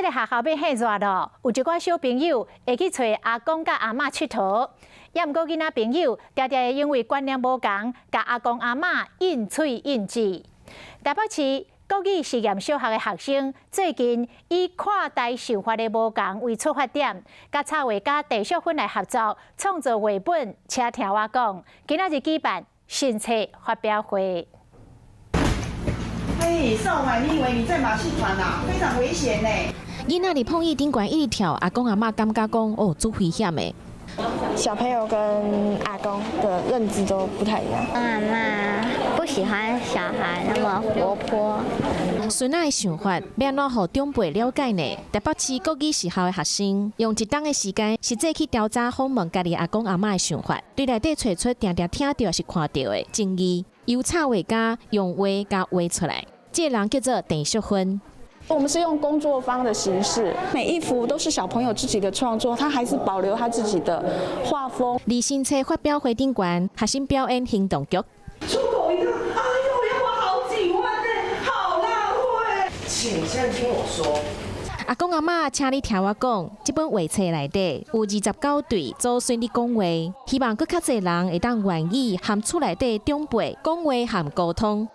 個學校欲變熱囉，有一寡小朋友會去揣阿公佮阿嬤𨑨迌，也毋過囡仔朋友常常會因為觀念無仝，共阿公阿嬤應喙應舌。台北市國語實驗小學的學生最近以看待想法的無仝為出發點，佮插畫家鄭淑芬來合作創作繪本，請聽我講。今仔日舉辦新冊發表會。嘿，少買，你以為你在馬戲團啊？非常危險呢。囡仔佇碰椅頂懸一直跳，阿公阿嬤感覺講哦，足危險的。小朋友跟阿公的認知都不太一樣。阿嬤不喜歡小孩那麼活潑。孫仔的想法，欲按怎予長輩了解呢？台北市國語實校的學生用一冬的時間，實際去調查訪問家己阿公阿嬤的想法，對內底揣出定定聽著抑是看著的爭議，由插畫家用畫共畫出來。這個人叫做鄭淑芬。我們是用工作坊的形式，每一幅都是小朋友自己的創作，他還是保留他自己的畫風。佇新冊發表會頂懸，學生表演行動劇。出國一趟，哎呦，要花好幾萬呢，好浪費。請先聽我說。阿公阿嬤，請你聽我講，這本畫冊內底有29對祖孫佇講話，希望閣較濟人會當願意和厝內底長輩講話和溝通。